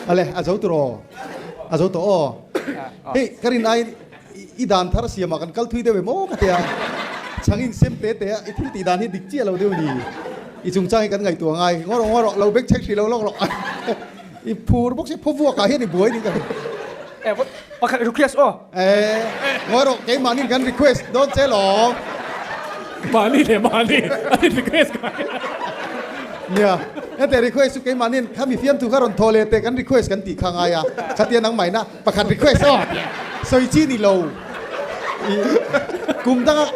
Ale a zo tur aw. A zo tawh aw. Hei ka rin aiin i dan thar siamah kan kal thui deuh em aw ka tia. Chhangin sem te te a i thil tih dan hi dik chiah lo deuh ni. I chungchang hi kan ngaihtuah ngai. Ngaw rawh ngaw rawh lo beng chhek hrih lo lawk rawh. I phur bawk si phaw vuakah hian i buai ning ka ring. Eh pakhat request aw. Eh ngawi rawh keimahni kan request dawn che lawm. Mahni leh mahni an in request ngai. Nia hete request chu keimahni khami fiamthu kha rawn thaw leh teh kan request kan tih kha ngai a khatia nangmah ina pakhat request aw sawi chi ni lo. I kum danga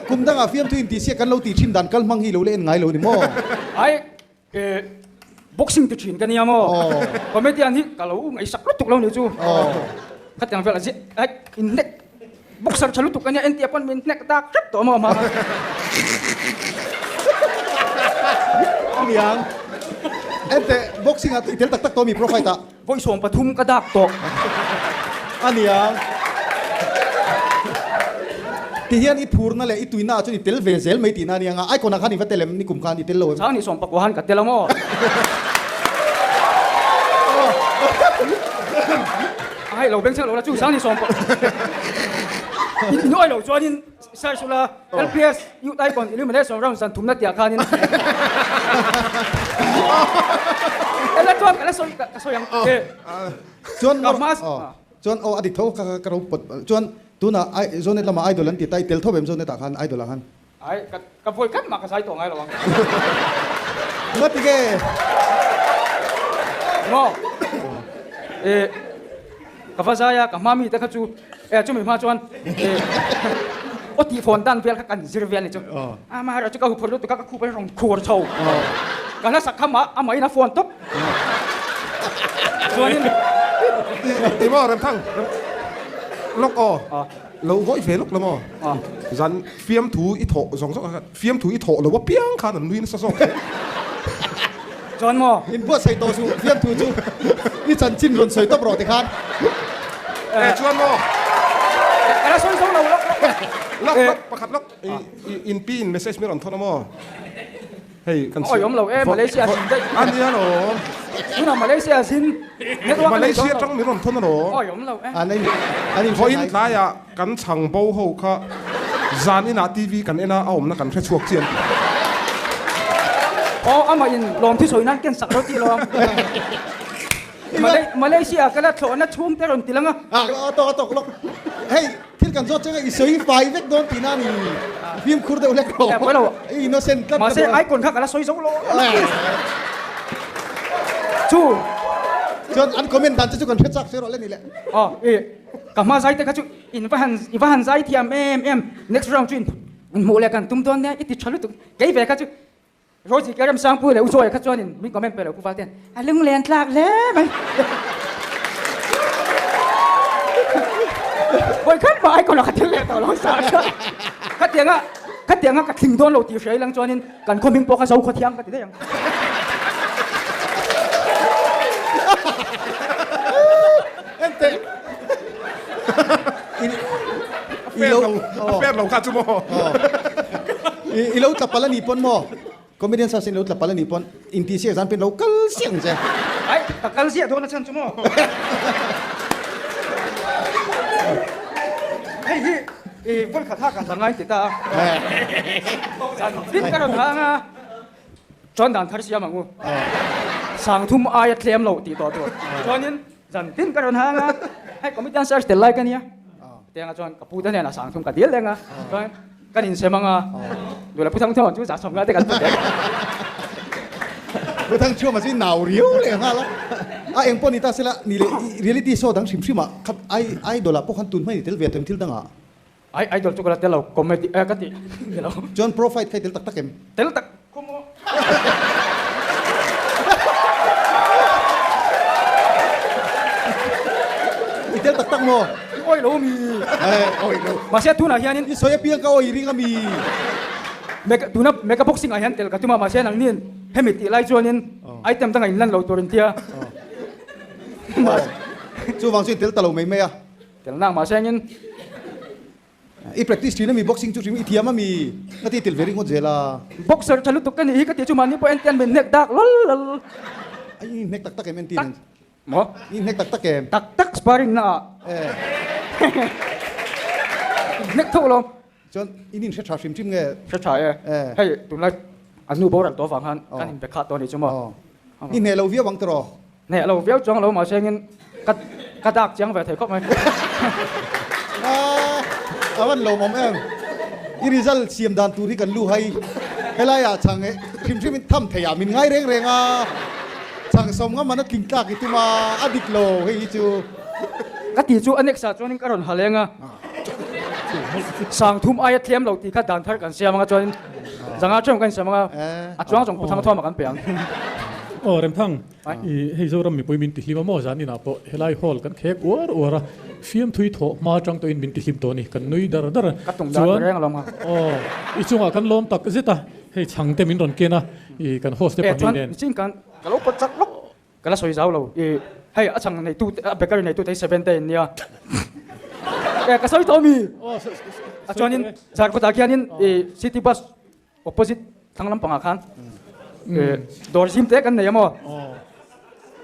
kum danga fiamthu intihsiak kan lo tih thin dan kal hmang hi lo la en ngai lo ni maw? Ai Eh, boxing ti thin ka nia maw? Comedian hi ka lo ngaihsak lutuk lo ni chu. Khatiang vel a ziah, ai in hnek boxer tha lutuk ka nia entia pawn min hnek dak hrep tawh maw hma. Aniang. Ente boxing ah i tel tak tak tawh mi pro fight ah? Vawi 13 ka dak tawh. Aniang. Ti hian i phurna leh i tuina ah chuan i tel ve zel mai tihna aniang a, icon ah khan i va tel em? Nikum khan i tel lo em? Chang ni 14 han ka tel a maw? Ai lo beng chang lo la chu sang ni sawm in oi lo chuanin search ula LPS Youth Icon Illumination Round zan thumna tiah khanin Ela chuan ka la sawi ka sawi ang e. Chuan chuan aw a dik tho ka ka ro pawt chuan tunah ai Zonet lamah idol an ti ta i tel tho em Zonet ah khan idol ah khan. Ai ka ka vawi khat mah ka zai tawh ngai lo ang. Ngati nge? Maw e ka va zai a ka hma mi te kha chu e chumi hma chuan e aw tih fawn dan vel kha kan zir vel ni chu amaherawh chu ka huphurh lutuk a ka khup a rawn khur chho ka hla sak kha mah amahin a phone tawp chuanin Ti maw Remthang lawk aw lo ngawi ve lawk la maw zan fiamthu i thawh zawng zawng kha fiamthu i thawh lo apiang khan an nui nasa zawk hle. Chuan maw? In buatsaih tawh suh fiamthu chu i chanchin rawn sawi tawp rawh tikhan. E chuan maw? Ka la sawi zo lo lawk lawk. Lawk lawk pakhat lawk in pi in message min rawn thawn a maw? Hei kan Oi awm lo e Malaysia zin daih. A nia lawm. Tunah Malaysia zin network a nei Malaysia tang min rawn thawn a lawm. Oi awm lo e. An in an in Vawiin tlaiah kan chhang bo ho kha zan inah TV kan en a, a awmna kan hre chhuak chian. Aw amah in lawm thi sawi nan ken sak lo tih lawm. Malaysia ka la thlawhna chhung te rawn ti lang a. A tawk a tawk lawk. Hei thil kan zawt changa i sawi fai vek dawn tihna a ni. Fimkhur deuh hlek rawh. Pawi lo. I innocent tlat. Mahse icon kha ka la sawi zo lo. Chu. Chuan an comment dan che chu kan hre chak se rawh le ni le. Aw i ka hma zai te kha chu in va han i va han zai thiam em em next round chu in hmuh leh kan tum dawn nia i ti tha lutuk kei ve kha chu Rosie ke Remsangpui leh Uchuaia kha chuanin min comment pe lo Pu Valtean a lunglen tlak hle mai. Vawi khat mah icon ah ka thil leh tawh lo sa kha. Khatianga khatianga ka thling dawn lo tih hria ilang chuanin kan khaw hming pawh kha zo khaw thiang ka ti daih ang. Enteh. A fair lo kha chu maw? I lo tla palh a nih pawn maw? Comedian search in lo tla palh a nih pawn intihsiak zan pawhin lo kal ziah ang che. Ai, ka kal ziah dawn a chhan chu maw? Hei hi i vawi khat ha ka hla ngai ti ta a. Zan tin ka rawn hang a. Chuan dan thar siam ang u. Sangthum aia tlem lo tih tawh tur. Chuanin Zan tin ka rawn hang a, hei comedian search tel lai ka nia. Tianga chuan ka pu te hnenah sangthum ka dil reng a, chuan kan insem ang a, duhla Pu Thangthuama chu zah 50 te kan pe dek. Pu Thangthuama chu i nau riau leh nghal a, a eng pawh ni ta sela ni leh reality show dang hrim hrim ah kha idol ah pawh khan tun hmai ni tel ve tawh em thil dang ah? Ai idol chu ka la tel lo, comedy eh ka ti ni lo. Chuan pro fight kha i tel tak tak em? Tel tak khum aw. I tel tak tak maw? I awi lo mi. Eh awi lo. Mahse tunah hianin I sawi apiang ka awi ring a mi. Mega tuna mega boxing ah hian tel ka tum a mahse nangniin hemi tih lai chuanin item dangah in lan lo tur in tia. Chuvang chu in tel ta lo mai mai a. Tel nak mah sengin. I practice thin ami boxing chu hrim i thiam ami ka ti tel ve ringawt zel a. Boxer tha lutuk ka nih hi ka ti chu mahni pawh en te an min hnek dak lal lal. Ai hnek tak tak em en tin. Maw? I hnek tak tak em? Tak tak sparring na ah. Eh. Hnek tho lo. Chuan in in hre tha hrim hrim nge? Hre tha e. Eh. Hei tunlai an nu boral tawh avang khan kan in be khat tawh a nih chu maw? I hneh lo viau ang tiraw? Hneh lo viau chuang lo mahse engin ka ka dak chiang ve thei khawp mai. Ah, a van lawmawm em. I result siam dan tur hi kan lu hai. Helai ah chhang e hrim hrim in tham thei ah min ngai reng reng a. Chhang sawm ngam an a tling tlak i tum a, a dik lo hei hi chu. Ka ti chu a next ah chuanin ka rawn ha leng a. Sang thum aia tlem lo tih kha dan thar kan siam anga chuanin zanga ṭheuh kan siam anga a chuang zawng Pu Thangthuama kan pe ang. Aw Remthang, i hei Zoram mipui min tihlim a maw zan inah pawh helai hall kan khek uar uar a, fiamthui thawh hma atang tawhin min tihlim tawh a ni, kan nui dar dar a. Ka tum dan Chuan reng alawm kha. Aw i chungah kan lawm tak zet a, hei chhangte min rawn ken a, i kan host te Eh pahnih chuan nen. nichin kan ka lo pawt chak lawk. Ka la sawi zau lo. I hei a chhang neitu a bakery neitu te hi Sevente in nia. E ka sawi tawh mi. A chuanin Zarkawtah khianin i city bus opposite thlang lampangah khan e dawr zim te kan nei a maw?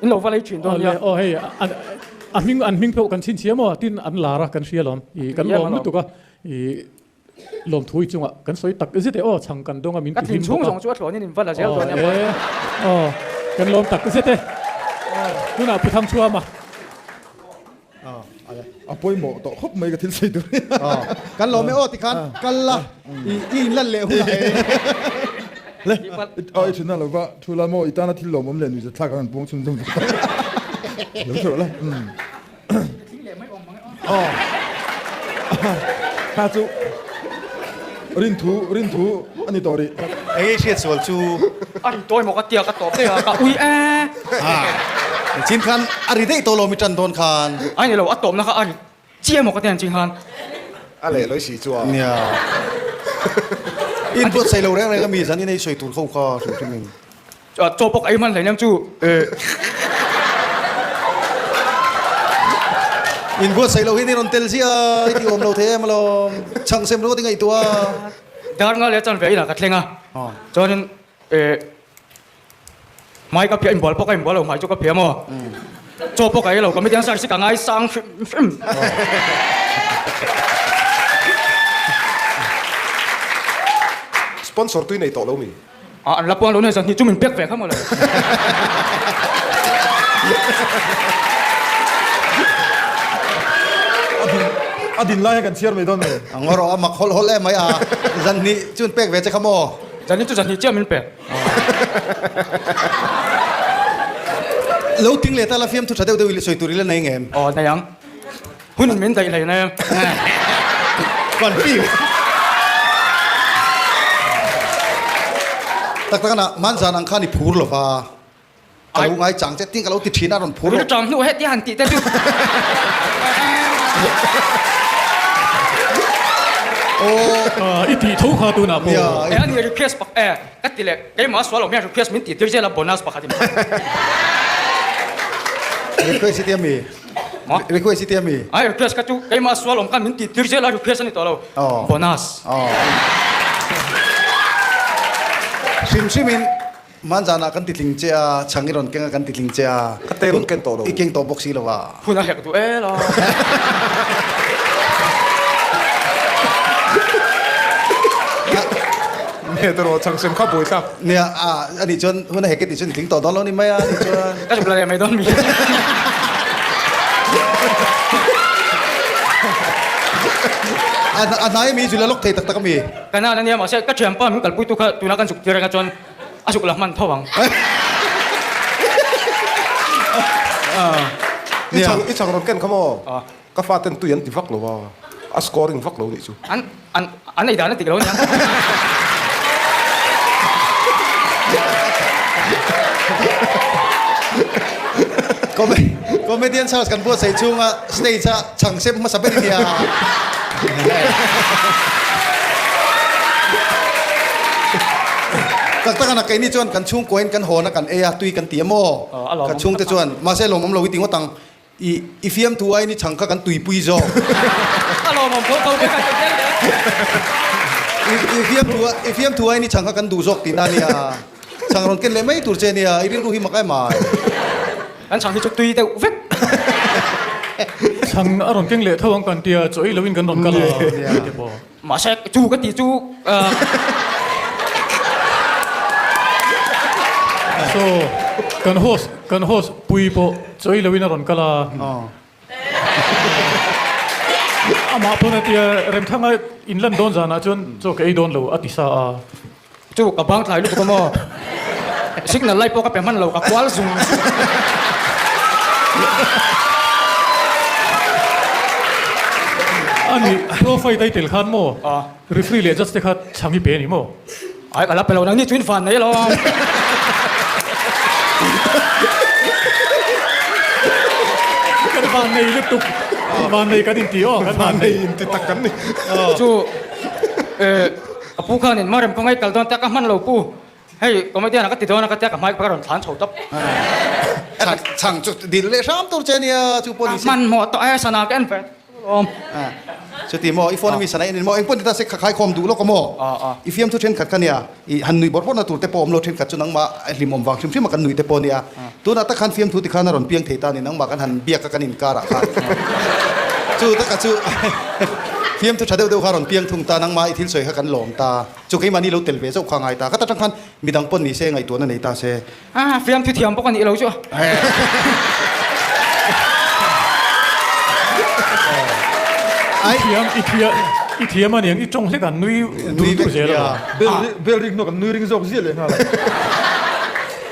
In lo va lei thin dawn nia. Aw hei a hming an hming pawh kan chhinchhiah maw? Tin an lar a kan hria lawm. I kan lawm lutuk a. I Lawmthu i chungah kan sawi tak zet e aw, chhang kan dawng a min Ka ti hlim thin chhung bawk a. zawng chu a thlawn in in va la zel dawn Aw em aw. e, aw kan lawm tak zet e. Tunah Pu Thangchhuama. A pawimawh tawh khawp mai ka thil sawi tur hi. Aw kan lawm e aw tikhan kal la i i in lan leh hunah e. Le aw i thin a lo va thu la maw i tana thil lawmawm leh nuihzat thlak an rawn puang chhunzawm vek a. Lo hrilh la. Aw. Kha chu rin thu rin thu a ni tawh rih. Eng i hriat sual chu. A ri tawi maw ka tia ka tawp daih a ka ui e. Chin khan a ri daih tawh lo mi tan dawn khan. Ai ni lo a tawpna kha a ri chiah maw ka tia chin khan. A leh lawi si chu a. Nia. In buatsaih lo reng reng a mi zan in ei sawi tur ho kha hrim hrim in. Chaw pawh ka ei hman hleinem chu. In buatsaih loh hi ni rawn tel ziah i ti awm lo thei em alawm. Chhang sem ringawt i ngaihtuah a. Dar nga leh chan ve inah ka thleng a. Chuanin hmai ka phiah inbual pawh ka inbual lo hmai chu ka phiah maw. Chaw pawh ka ei lo ka mitiang sar si ka ngai sang hrim hrim. Sponsor tui nei tawh lo mi? A an la puang lo nei zan hi chu min pek ve kha maw le. A din lai a kan chhiar mai dawn mai. A ngaw rawh a mak hawlh hawlh em mai a zan hnih chu an pek ve che kha maw. Zan hi chu zan hnih chiah min pek. Lo ting leh ta la fiamthu tha deuh deuh i sawi tur i la nei ngem. Aw nei ang. Hun min daih hlei na em. Confi. Tak tak ana man zan ang khan i phur lova. Ka lo ngai chang che tin ka lo ti thin a rawn phur. Ru tang hnu he ti han ti te chu. Oh, i ti tho kha tuna po. E ani request pak e ka ti le keimah sual lo hian request min ti tir zel a bonus pakhat in. Request i ti ami? Maw? Request i ti ami? Ai request kha chu keimah sual awm khan min tih tir zel a request a ni tawh lo. Aw. Bonus. Aw. Hrim hrim in hmanzan ah kan ti tling che a, chhang i rawn keng a kan ti tling che a. Ka te rawn ken tawh lo. I keng tawh bawk si lo a. Hun a hek duh el a. Nge te rawh chhang sem kha buai thlak. Nia a anih chuan hun a hek e tih chuan i tling tawh dawn lo ni mai a anih chuan. Ka zuk la leh mai dawn mi. A a hnai ami zul a lawk thei tak tak ami. Ka nan ania mahse ka thianpa min kalpui tu kha tuna kan zuk tir anga chuan a zuk la hman tho ang. I chhang i chhang rawn ken kha maw? Ka faten tui an ti vak lo a, a scoring vak lo nih chu. An an an ei dan a ti lo nia. Comedian search kan buatsaih chhunga stage a chhang sem hmasa ber nia. Tak tak a keini chuan kan chhungkuain kan hawn a kan ei a tui kan ti a maw? Ka chhungte chuan mahse lawmawm lo i ti ngawt ang. I i fiamthu aiin i chhang kha kan tuipui zawk. A lawmawm tho tho vek a ti zel zel. I i fiamthu a i fiamthu aiin i chhang kha kan duh zawk tihna a nia. Chhang rawn ken leh mai tur che a nia, i rilru hi mak em ai. Kan chhang hi chu tui deuh vek. Chhang a rawn keng leh tho ang kan tia, chaw ei loin kan rawn kal a ti pawh. Mahse chu ka tih chu So kan host kan host pui pawh chaw ei loin a rawn kal a. Amah pawn a tia Remthanga in lan dawn zanah chuan chaw ka ei dawn lo a ti sa a. Chu ka bang tlai lutuk a maw? Signal light pawh ka pe hman lo, ka kual zung zung. A nih, pro fight a i tel khan maw? Referee leh judge te kha chhang i pe a ni maw? Ai, ka la pe lo, nangni chu in van nei alawm. Kan van nei lutuk, van nei kan inti aw, kan van nei. Inti tak kan ni. Chu, Ka pu khanin Marem kawng ei kal dawn te ka hman lo pu, hei comedian ah ka ti dawn a ka tia ka hmai ka rawn thlan chho tawp. Chhang chhang chu dil leh hram tur che nia chu pawh ni se. Ka hman hmawh tawh e sana ka en ve alawm. Chuti maw i phone ami sana en in maw engpawh ni ta se kha khai khawm duh lawk a maw i fiamthu thenkhat kha nia i han nuih bawrh bawrhna tur te pawh awm lo thenkhat chu nangmah hlimawm vang hrim hrim a kan nuih te pawh nia tunah tak khan fiamthu tikhan a rawn piang thei ta ni nangmah kan han biak a kan inkar ah khan chu taka chu fiamthu tha deuh deuh kha a rawn piang thung ta nangmah i thil sawi kha kan lawm ta chu keimahni lo tel ve zauh kha a ngai ta khat atang khan midang pawn ni se ngaihtuahna nei ta se. A fiamthu thiam bawk a nih lo chu. I thiam i thiam i thiam a niang i tawng hlek an nui dur dur zel a. Bell ring hnawk an nui ring zawk ziah leh nghal a.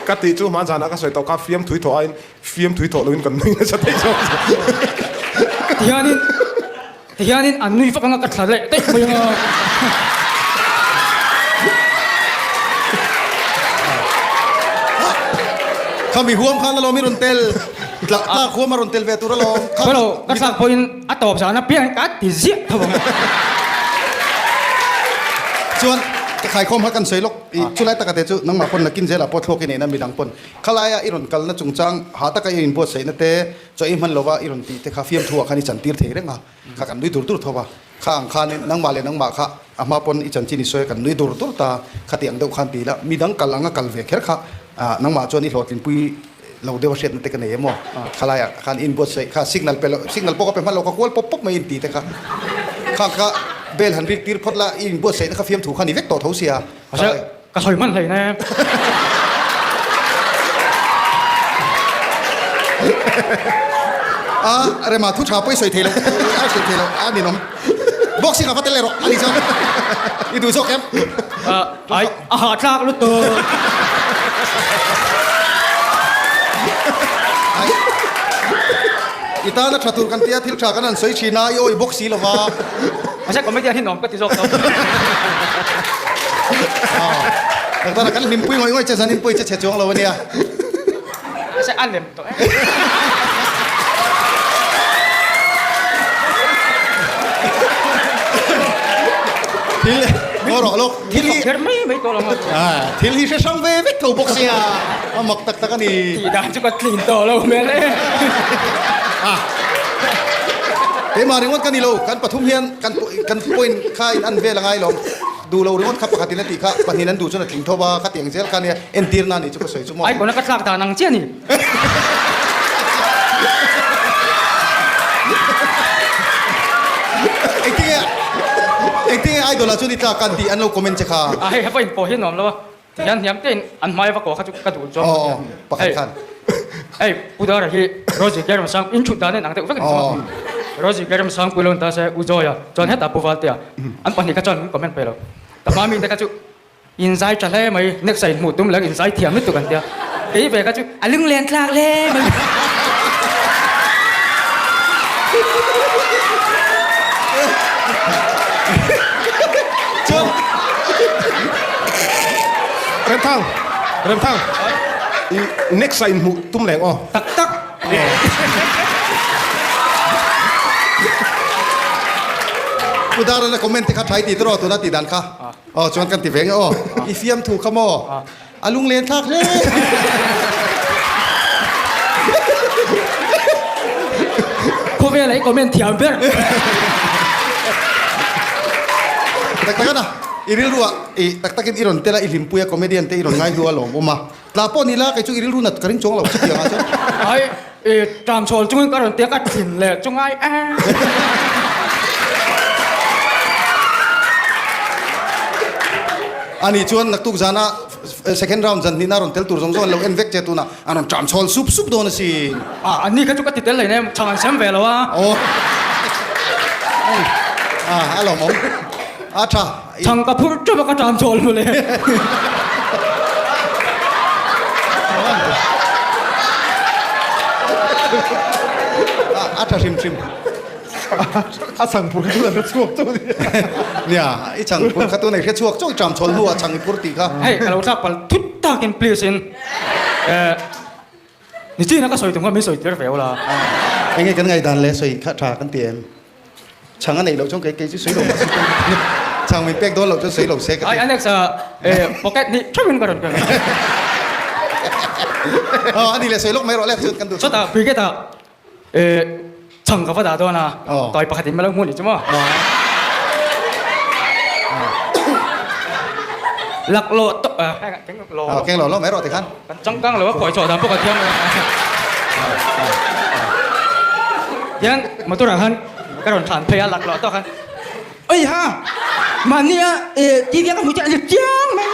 Ka tih chu hman zanah ka sawi tawh kha fiamthui thawh aiin fiamthui thawh loin kan nui nasa thei zawk. Tihianin tihianin an nui vak anga ka thla leh daih mai anga. Khami huam khan alawm i rawn tel tlak tlak huam a rawn tel ve tur alawm. Hello ka thlak pawhin a tawp zan apiang ka ti ziah tho ang. Chuan ka khaikhawm kha kan sawi lawk i chulai taka te chu nangmah pawn nakin zelah pawh thluak i neihna midang pawn Khalaia i rawn kalna chungchang ha taka i inbuatsaihna te, chaw i hman lova i rawn tih te kha fiamthu ah khan i chantir thei reng a, kha kan nui dur dur tho va. Kha ang khanin nangmah leh nangmah kha a hma pawn i chanchin i sawi a kan nui dur dur ta, khati ang deuh khan ti ila, midang kal anga kal ve kher kha nangmah chuan i hlawhtlinpui lo deuh a hriatna te ka nei em aw? Khalaiah khan i inbuatsaih kha signal pe lo, signal pawh ka pe hman lo, ka kual pawp pawp mai in ti te kha, khang kha bell han rik tir phawt la, i inbuatsaihna kha fiamthu kha ni vek tawh tho sia. Ka sawi hman hlei ne. A rema thu tha pawh i sawi thei lo, a sawi thei lo, a ninawm. Boxing ah va tel leh rawh, ani chuan i duh zawk em? Ai, a hahthlak lutuk. Ai, i tana tha tur kan tia thil tha kan han sawi thin a, i awih bawk si lova. Mahse comedian hi nuam ka ti zawk tawh. Doctor kan hlimpui ngawih ngawih che zan inpui che chhe chuang lo ania. Mahse a lem tawh e. Thil ngaw rawh lawk thil hi kher mai mai tawh lo maw. Thil hi hre hrang ve vek tho bawk sia a mak tak tak a ni. Tih dan chu ka tlin tawh lo hmel e. Keimah ringawt ka ni lo, kan pathum hian kan kan point kha in an vel a ngai lawm. Duh lo ringawt kha pakhatin a tih kha pahnih an duh chuan a tling tho a, khatiang zel kha nia entirna a nih chu ka sawi chu maw. Ai kawna ka tlak dan ang chiah a ni. Engtinge engtinge idol ah chuan i tlak a an tih an lo comment che kha. A hei hei pawh in pawh hi nuam lo a. Tihian hniam te in an hmai va kawh kha chu ka duh chuang. Aw aw pakhat khan. Hei Pu Dara hi Rosie Keremsang in thut dan in ang deuh vek a ni chuang. Rosie Keremsang Pu Lon ta se U Joya chuan hetah Pu Valtea an pahnih kha chuan min comment pe lo. Ka hma mi te kha chu in zai tha hle mai next ah in hmuh tum leh in zai thiam lutuk an tia. Kei ve kha chu a lunglen thlak hle mai. Chuan Remthang Remthang i next ah in hmuh tum leng aw. Tak tak. Pu Darana comment te kha thai ti tawh tuna tih dan kha. Aw chuan kan ti ve nge aw. I fiamthu kha maw? A lunglen thlak hle. Khawvel ah i comment thiam ber. Tak tak a na. I rilru ah i tak takin i rawn tel a, i hlimpui a, comedian te i rawn ngaihlu a lawm awm a. Tla pawh ni la, kei chu i rilru nat ka ring chuang lo chutiang ah chuan. Ai, i tramchhawl chungin ka rawn tia ka thin leh chu ngai e. Ani chuan naktuk zana second round zan hnihna rawn tel tur zawng zawng an lo en vek che tunah an rawn tramchhawl sup sup dawn asin. Ah, anni kha chu ka ti tel hleinem, chhang an sem ve lo a. Aw. Ah, a lawmawm. A tha. Chhang ka phur teuh a ka tramchhawl mawle. A tha hrim hrim. A chhang phur kha chu an hre chhuak chauh a ni. Nia, i chhang phur kha tunah i hre chhuak chauh i tramchhawl hnuah chhang i phur tih kha. Hei, ka lo thlak palh thut takin please in. Eh. Nichina ka sawi tum kha min sawi tir ve ula. Enge kan ngaihdan leh sawi kha tha kan ti em? Chhang a neih loh chuan kei kei chu sawi lo mahse chhang min pek dawn loh chuan sawi lo se ka ti. Ai annex ah pocket hnih theuhin ka rawn pek a. Aw ani leh sawi lawk mai rawh le chuan kan duh. Chutah brigade ah Chhang ka va dah dawn a, tawi pakhat in ma lo hmu ni chu maw? Laklawh tawh a, keng lo keng lo lo mai rawh tikhan. Kan changkang lo a, khawi chawh dan pawh ka thiam lo. Tiang motor ah khan ka rawn thlan phei a, laklawh tawh khan Oi ha! Mahni a TV a ka hmu chiah a ni chiang mai.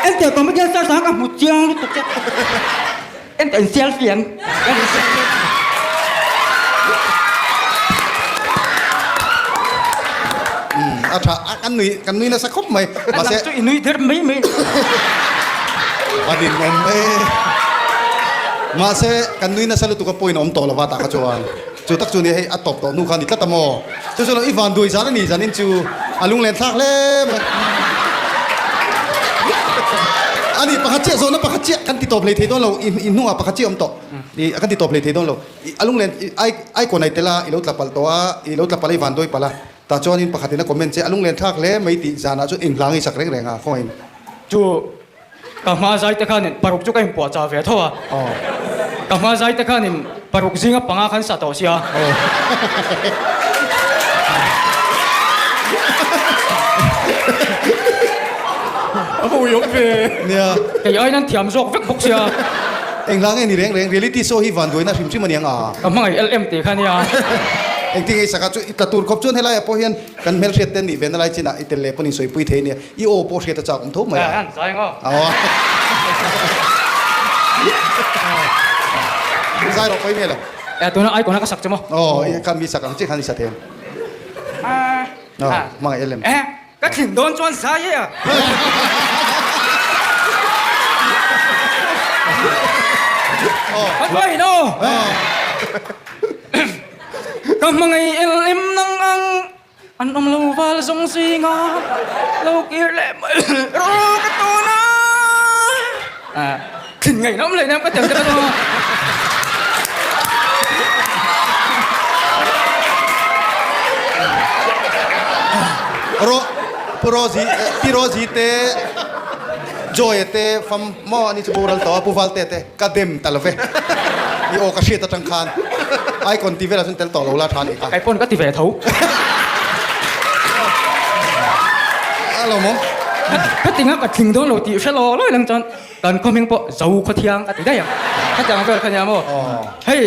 Ente comedian star sang ka hmu chiang lutuk che. Ente in selfie ang. A tha kan nui kan nui nasa khawp mai. Mahse chu i nui der mai mai. A din awm e. Mahse kan nui nasa lutuk a pawhin a awm tawh lo va tah kha chuan chu tak chu nia hei a tawp tawh hnu kha a ni tlat a maw? Chu chu lo i van duai zan a ni zanin chu a lunglen thlak hle mai. A ni pakhat chiah zawhna pakhat chiah kan ti tawp hlei thei dawn lo i hnungah pakhat chiah a awm tawh i kan ti tawp hlei thei dawn lo i a lunglen i ai kawn ai tel a i lo tla palh tawh a i lo tla palh a i van duai palh a tah chuanin pakhatin a comment che a lunglen thlak hle mai tih zanah chuan inhlang i sak reng reng a khawngaih in. Chu Ka hma zai te khanin paruk chu ka inpuah chah ve tho a. Ka hma zai te khanin paruk zinga panga khan sa tawh sia. A va ui awm ve. Nia. Kei aiin an thiam zawk vek bawk sia. Engla nge ni reng reng reality show hi vanduaina hrim hrim a niang a. Ka hmangaih LM tih kha nia. Engtin nge i saka chu i tla tur khawp chuan helaiah pawh hian kan hmelhriat te nih ve na lai chinah i tel leh pawn insawipui thei ania. I aw pawh hriat a chak awm tho mai a. An zai ngaw. Zai rawh pawi hmel a. E tuna icon a ka sak che maw? Aw i khan mi sak ang chiah khan i sa them. Aw hmangaih elem. E ka thlin dawn chuan zai e a. An hmangaih no. Ka hmangaih elem nang ang. An awm lo val zawng zinga lo kir leh mai rawh ka tun a. Thin ngaihna awm leh nem ka tel te ka Ro Pu Rozi Pi Rozi te Joy te fam maw ani chu boral tawh a Pu Valte te ka dem ta lo ve. I aw ka hriat atang khan icon ti velah chuan tel tawh lo la tha anih kha. Kei pawn ka ti ve tho. A lo maw? Ka ti nga ka tling dawn lo tih hre lo lawi lang chuan kan khaw hming pawh zo khaw thiang ka ti daih ang. Hetiang vel kha nia maw? Hei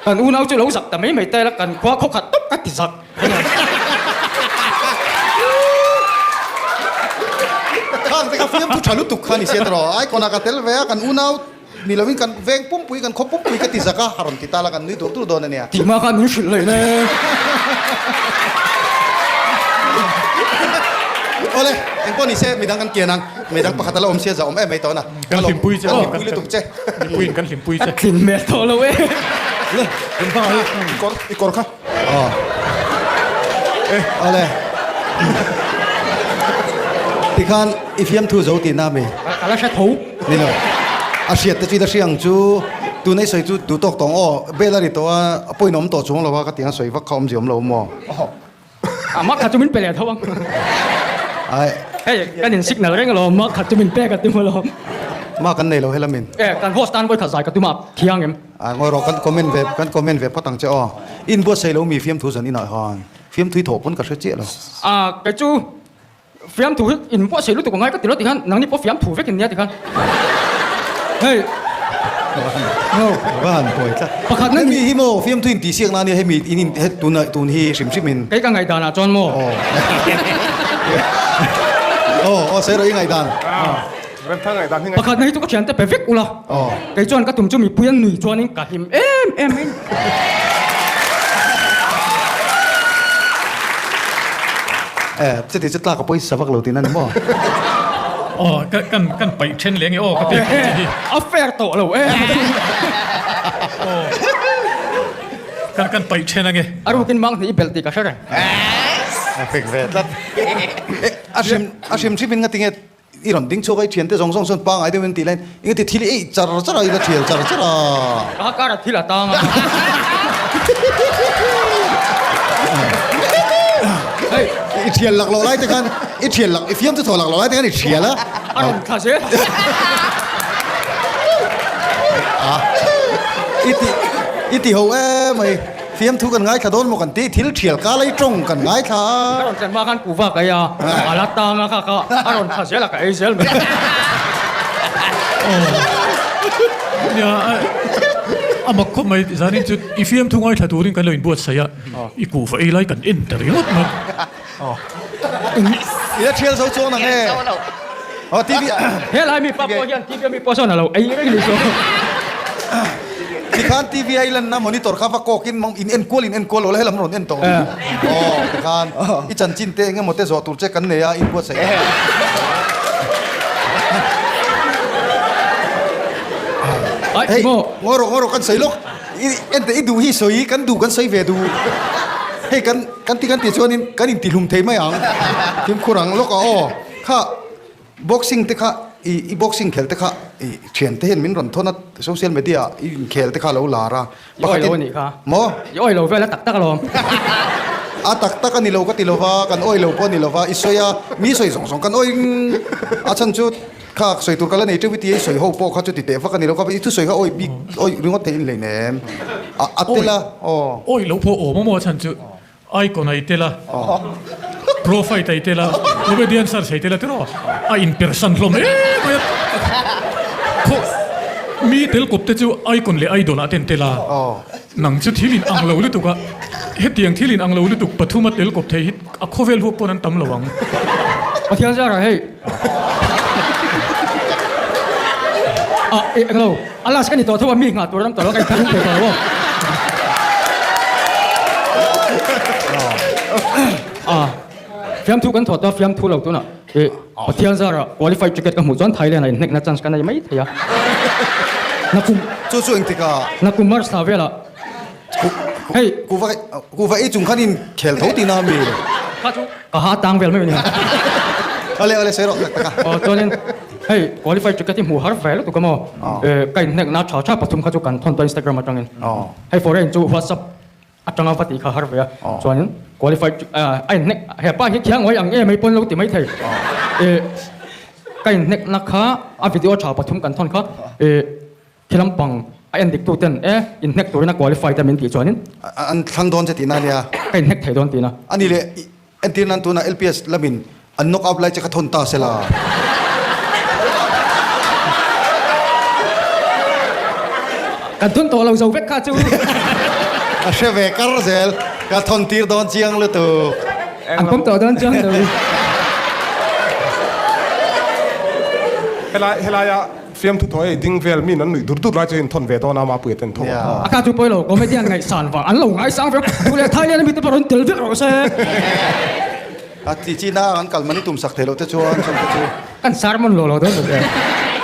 kan unau chu lo zak ta mai mai ta ila kan khua khaw khat tawp ka ti zak. Khang te kha fiamthu tha lutuk kha ni sia tawh. Icon ah ka tel ve a kan unau Ni lovin kan veng pumpui, kan khaw pumpui ka ti zak a, a rawn ti ta la, kan nui dur dur dawn a nia. Tihma khan min hrilh leh le. Awle, engpawh ni se, midang kan kian ang, midang pakhat a la awm sia za awm em mai tawh na. Kan hlimpui che. Kan hlimpui lutuk che. Mipuiin kan hlimpui che. Ka tlin hmel tawh lo e. Le, kan hma hi. I kawr, i kawr kha. Aw. Awle. Tikhan i fiamthu zo tihna mi? Ka la hre tho. Ni lo. A hriat te chu ila hria ang chu. Tuna i sawi chu duh tawk tawng aw. Bel a ri tawh a, a pawhin a awm tawh chuang lo a, ka tiang a sawi vak kha awmzia awm lo maw? A mak kha chu min pe leh tho ang. Ai. Hei, kan in signal reng alawm, mak khat chu min pek a ti maw lawm. Ma kan nei lo helamin. E, kan host tan vawikhat zai ka tum a, thiang em? A, ngawi rawh, kan comment ve, kan comment ve phawt ang che aw. In buatsaih lo mi fiamthu zan inah khan fiamthui thawh pawn ka hre chiah lo. A, kei chu fiamthu hi in buatsaih lutuk a ngai ka ti lo ti khan nangni pawh fiamthu vek in nia ti khan. Hei. Va han pawi tlat. Pakhat na Hemi hi maw fiamthu in tihsiak na ania hemi in in he tuna tun hi hrim hrim in. Kei ka ngaihdan ah chuan maw. Aw aw sawi rawh i ngaihdan. Remthang ngaihdan hi ngaih. Pakhat na hi chu ka thiante pe vek ula. Kei chuan ka tum chu mipui an nui chuanin ka hlim em em mai. Eh chuti chu tlak a pawisa vak lo tihna ni maw? Aw ka kan kan paih then leh nge aw ka pek ang che hi. A fair tawh lo e. Aw kan kan paih then ange. A rukin mang hnih i belh tih ka hre reng. A fek ve tlat. Eh a hrim a hrim hrim in nga tinge I rawn ding chhuak a, i thiante zawng zawng chuan pangai deuhin tih laiin engati thil i eih char char a, i la thial char char a. Ka kar a thil a tang a. Hei, i thial lak loh lai te khan, i thial lak, i fiam chu thaw lak loh lai te khan i thial a. A rawn thla zel. A, i ti, i ti ho emai. Fiamthu kan ngaithla dawn maw kan ti, thil thial ka lei tawng kan ngaithla a. Ka rawn tlen hma khan kuhva ka ei a, a la tang a kha kha a rawn thla zel a ka ei zel mai. Nia, a mak khawp mai, zanin chu i fiamthu ngaithla turin kan lo inbuatsaih a, i kuhva ei lai kan en ta ringawt mai. I la thial zo chuang nang e. Aw TV. He lai mi pa pawh hian TV a mi pawh sawn a lo ei reng ni chu. Tikhan TV a i lanna monitor kha va kawk in in en kual in en kual lo la helam rawn en tawh. Aw tikhan i chanchin te eng emaw te zawh tur che kan nei a in buatsaih a. Hei ngawi rawh ngawi rawh kan sawi lawk. I ente i duh hi sawi kan duh kan sawi ve duh. Hei kan kan ti kan tih chuanin kan intihlum thei mai ang. Fimkhur ang lawk a aw. Kha boxing te kha i i boxing khel te kha i thian te hian min rawn thawn a social media ah i inkhel te kha a lo lar a. I awi lo a nih kha. Maw? I awi lo vel a tak tak alawm. A tak tak a ni lo ka ti lova, kan awi lo pawh a ni lova, i sawi a, mi sawi zawng zawng kan awi a chhan chu Kha sawi tur ka la nei teuh i ti a, i sawi ho pawh kha chu ti teh vak a ni lo kha, i thusawi kha awi bik awi ringawt thei in hlei nem a a tel a aw. Awi loh pawh awm a maw a chhan chu icon a i tel a, profile a i tel a, comedian search a i tel a tiraw a in persan hlawm em mai a, khaw mi tel kawp te chu icon leh idol ah te an tel a, nang chu thil in ang lo lutuk a, hetiang thil in ang lo lutuk pathum a tel kawp thei hi a khawvel huap pawn an tam lo ang. Pathian zara hei. Ah, eh, englo. A last ka ni tawh tho a, mi nghah tur ram tawh lo, ka inthar thei tawh lo aw. Ah, fiamthu kan thawt a, fiamthu lo tunah eh Pathian zara qualified ticket ka hmuh chuan Thailand ah inhnekna chance ka nei mai thei a. Nakum Chu chu engtikah? Nakum March thla velah. Hei. Kuva kuva ei chung khan in khel tho tihna a mi? Kha chu ka ha tang vel mai a ni. Ale ale sawi rawh tak tak a. Aw chuanin hei qualify ticket hi hmuh har ve lutuk a maw? Ka inhnek na tha tha pathum kha chu kan thawn tawh Instagram atangin. Hei foreign chu WhatsApp atanga va tih kha har ve a. Chuanin qualify a inhnek hepa hi khiang ngawi ang em mai pawn lo ti mai thei. Ka inhnek na kha a video tha pathum kan thawn kha Khi lampang a en dik tu ten e inhnek turin a qualify te min tih chuanin. An thlang dawn che tihna a nia. Ka inhnek thei dawn tihna. A ni leh entir nan tunah LPS lamin an knock out lai che kha thawn ta sela. Kan thawn tawh lo zo vek kha chu. A hre ve kar zel. Ka thawn tir dawn chiang lutuk. An pawm tawh dawn chiang lo. Helai helaia Fiamthu thaw hei ding vel min an nuih dur dur lai chu in thawn ve dawn a Mapuia ten tho a. A kha chu pawi lo, comedian ngaihsan vang an lo ngaisang vek, duh leh Thailand ami te pawh rawn tel vek rawh se. A ti chi na an kal mani tum sak thei loh te chuan chuan te chu. Kan sermon lo lo dawn lo che.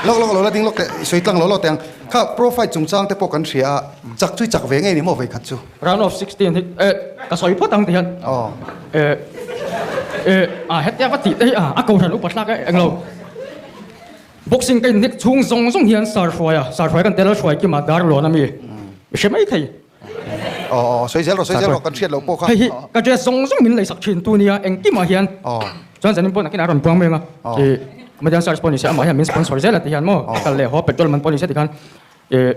Lawk lawk lo la ding lawk teh i sawi tlang lo lo teh ang. Kha profile chungchang te pawh kan hria a, chak chu i chak ve ngei ni maw vei khat chu. Round of 16 hi eh ka sawi phawt ang ti hian. Aw. Eh eh a hetia va tih te hi a a kohhran upa thlak e englo. Boxing ka inhnek chhung zawng zawng hian sar hruai a, sar hruai kan tel a hruai kima dar lawn a mi i hre mai thei. Aw aw sawi zel rawh sawi zel rawh kan hriat loh pawh kha. Hei hi ka dress zawng zawng min leisak thin tu nia engkimah hian chuan zanin pawh nakin a rawn buang mai ang a. Comedian search pawh ni se amah hian min sponsor zel a ti hian maw kal leh haw petrol man pawh ni se ti khan eh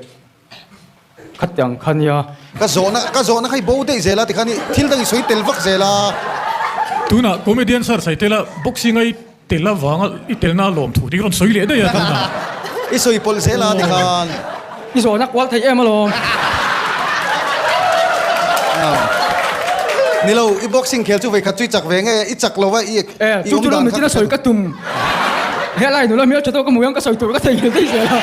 khatiang kha nia. Ka zawhna ka zawhna kha i bo daih zel a ti khan i thil dang i sawi tel vak zel a. Tunah comedian search ai tela boxing ai tel avanga i telna a lawm thu tih rawn sawi leh daih a tunah. I sawi pawlh zel a ti khan. I zawhna kual thei em alawm. Ni lo, i boxing khel chu vei khat chu i chak ve nge i chak lo va i Eh, chu chu lam chin a sawi ka tum. He lai nula hmel tha tawk ka hmu hian ka sawi tur ka thei nghel daih zel a.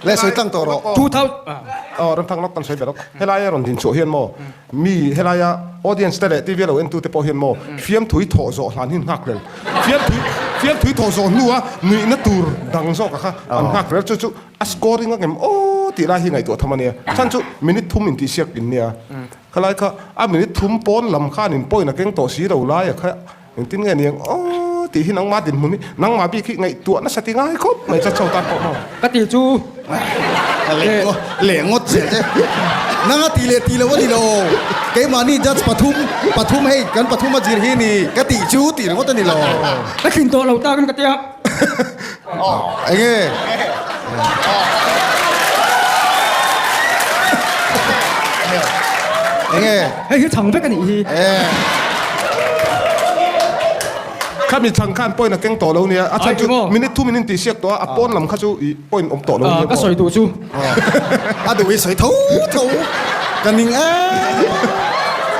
Le sawi tlang tawh rawh. 2000 Aw Remthang lawk kan sawi ber a, helaia rawn din chhuah hian maw mi helaia audience te leh TV a lo entu te pawh hian maw fiamthui thawh zawh hlan hi nghak hlel. Fiamthui fiamthui thawh zawh hnua nuihna tur dang zawk a kha an nghak hlel chu chu a scoring a ngem aw tih lai hi ngaihtuah tham a nia. Chhan chu minute thum intihsiak in nia. Khalai kha a minute thum pawn lam khan in point a keng tawh si lo lai a kha engtin nge niang aw tih hi nangmah dinhmun hi nangmah bik hi ngaihtuah nasa ti ngai khawp mai cha chho tan pawh maw. Ka ti chu leh ngawt zel che nanga ti leh ti lo a ni lo keimahni judge pathum pathum hei kan pathum a zir hi ni ka tih chu tih ringawt a ni lo. Ka thlin tawh lo takin ka tia. Enge? Enge? Hei hi chhang vek a nih hi. Khami chhang khan point a keng tawh lo nia. A chhan chu minute thu min in tihsiak tawh a, a pawn lam kha chu i point awm tawh lo nia. Ka sawi duh chu. A duh i sawi tho tho. Ka ning em.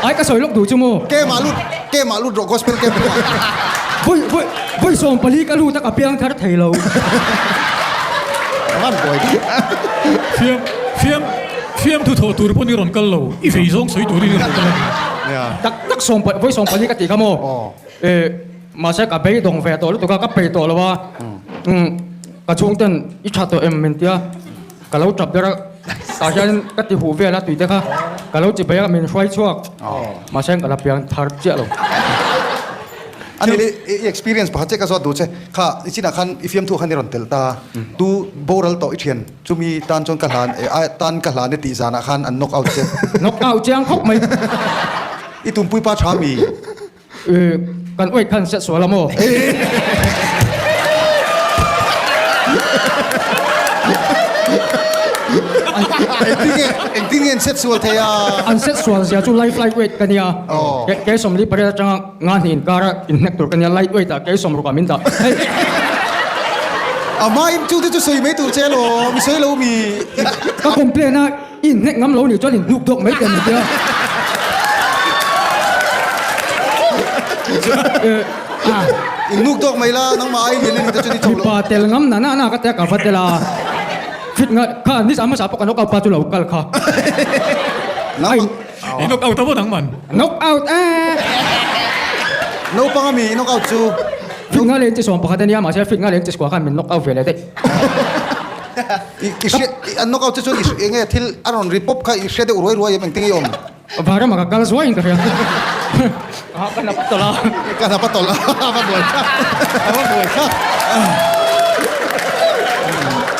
Ai ka sawi lawk duh chu maw? Kemah lut kemah lut rawh gospel camp lamah. Vawi vawi vawi 14 ka lut a ka piang thar thei lo. Van buai tak. Fiam fiam fiam thu thawh tur pawn i rawn kal lo. I vei zawng sawi turin i rawn kal a ni. Tak tak sawm vawi 14 ka tih kha maw? Eh mahse ka beidawng ve tawh lutuk a ka peih tawh lo a. Umm ka chhungten i tha tawh em min tia ka lo tap ber a tah hian ka ti huh vel a tui te kha ka lo chi bai a min hruai chhuak mahse ka la piang thar chiah lo. Ani le i experience pakhat che ka zawt duh che kha i chinah khan i fiamthu khan i rawn telh ta tu boral tawh i thian chumi tan chuan ka hlan tan ka hlan e tih zanah khan an knock out che. Knock out chiang khawp mai. I tumpui pa tha mi. Kan uai khan set sual a maw? Engtin nge an set sual thei a? An set sual zia chu light light weight ka nia. Kei 48 atanga nga hnih inkara inhnek tur ka nia light weight ah kei sawm rukah min dah. A hmain chu te chu sawi mai tur che alawm, i sawi lo mi? Ka complain a. I inhnek ngam lo nih chuan inhnuk dawk mai teh tia. Inhnuk dawk mai la nangmah ai lian ani te chuan i cho lo. Mipa tel ngam na na na ka tia ka va tel a. Fit nga kha ni zah hmasa pawh ka knock out pa chu lo kal kha. I knock out a maw nangman? Knock out e. Naupang ami i knock out chu. Fit nga leng chi 11 ania mahse fit nga leng chi sukua khan min knock out ve leh daih. I i hria i an knock out che chuan i eng nge thil a rawn ri pawp kha i hria deuh ruai ruai em engtin nge i awm? Vanram ah ka kal zuai in ka hria. Aha ka hnap tawlh a. Ka hnap a tawlh a a va buai thlak a va buai thlak.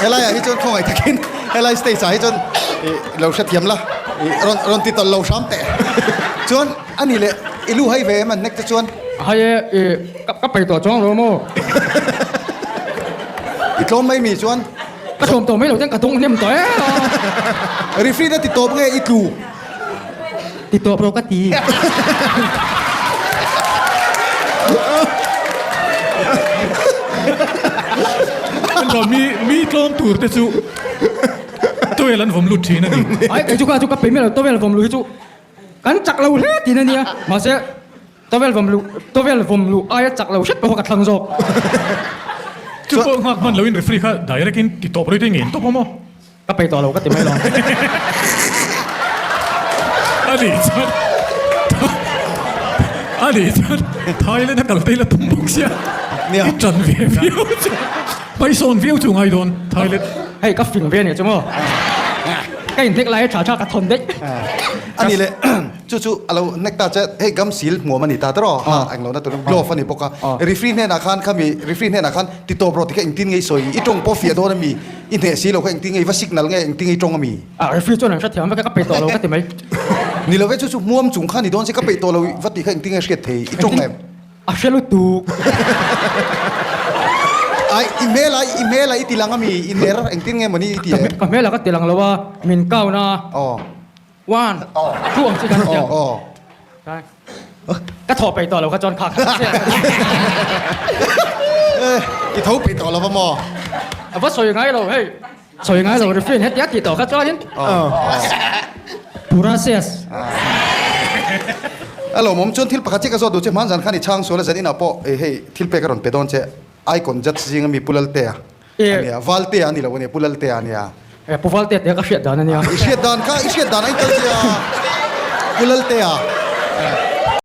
Helai ah hi chuan khawngaih takin helai stage ah hi chuan i lo hrethiam la i rawn rawn ti tawlh lo hram teh. Chuan ani leh i lu hai ve em an hnek te chuan? Hai e i ka peih tawh chuang lo maw? I tlawm mai mi chuan. Ka tlawm tawh mai lo ten ka dawng hnem tawh em a. Referee na ti tawp nge i tlu? Ti tawp rawh ka ti. Mi mi tlawm tur te chu towel an vawm lut thin a ni. Ai kei chu kha chu ka pe miah lo towel vawm lu hi chu kan chak lo hle tin a nia mahse Towel vawm luh towel vawm luh aia chak lo hret pawh ka thlang zawk. Chu pawh nghak hman loin referee kha direct in ti tawp rei te ngei tawp awm aw. Ka peih tawh lo ka ti mai lo. A nih chuan a nih chuan Thailand a kal te ila tum bawk sia. I ṭan ve viau chu hmaisawn viau chu ngai dawn Thailand. Hei ka fing ve a nih chu maw. Ka inhnek lai a ṭha ṭha ka thawn daih. A nih leh. Chu chu a lo hnek ta che, hei gam sil hmuam a ni ta tawh a, ha englo na tur glove a ni bawk a, referee hnenah khan khami referee hnenah khan ti tawp rawh tikha engtin nge i sawi, i tawng pawh fiah dawn a mi, i hneh si lo kha engtin nge i va signal nge engtin nge i tawng a mi? A referee chuan an hrethiam vek a, ka peih tawh lo ka ti mai. Ni lo ve, chu chu hmuam chung kha ni dawn se ka peih tawh lo va tih kha engtin nge hriat thei, i tawng em? A hre lutuk. Ai, i hmel a, i hmel a i ti lang ami, i ner engtin nge mawni i ti e? Ka hmel a ka ti lang lo a, min count a. Aw. One, two ang chi kan ti a. Aw. Ka thaw peih tawh lo kha chuan kha kha chiah. I tho peih tawh lo va maw? A va sawi ngai lo hei. Sawi ngai lo refrain hetia tih tawh kha chuanin Pura ses. A lawmawm chuan thil pakhat chiah ka zawt duh che hmanzan khan i chhang sual a zan inah pawh hei thil pek a rawn pe dawn che Icon judge zinga mi Pu Laltea a nia Valtea a ni lo a nia Pu Laltea a nia. Pu Valtea tia ka hriat dan a nia. I hriat dan kha i hriat dan a in kal sia Pu Laltea.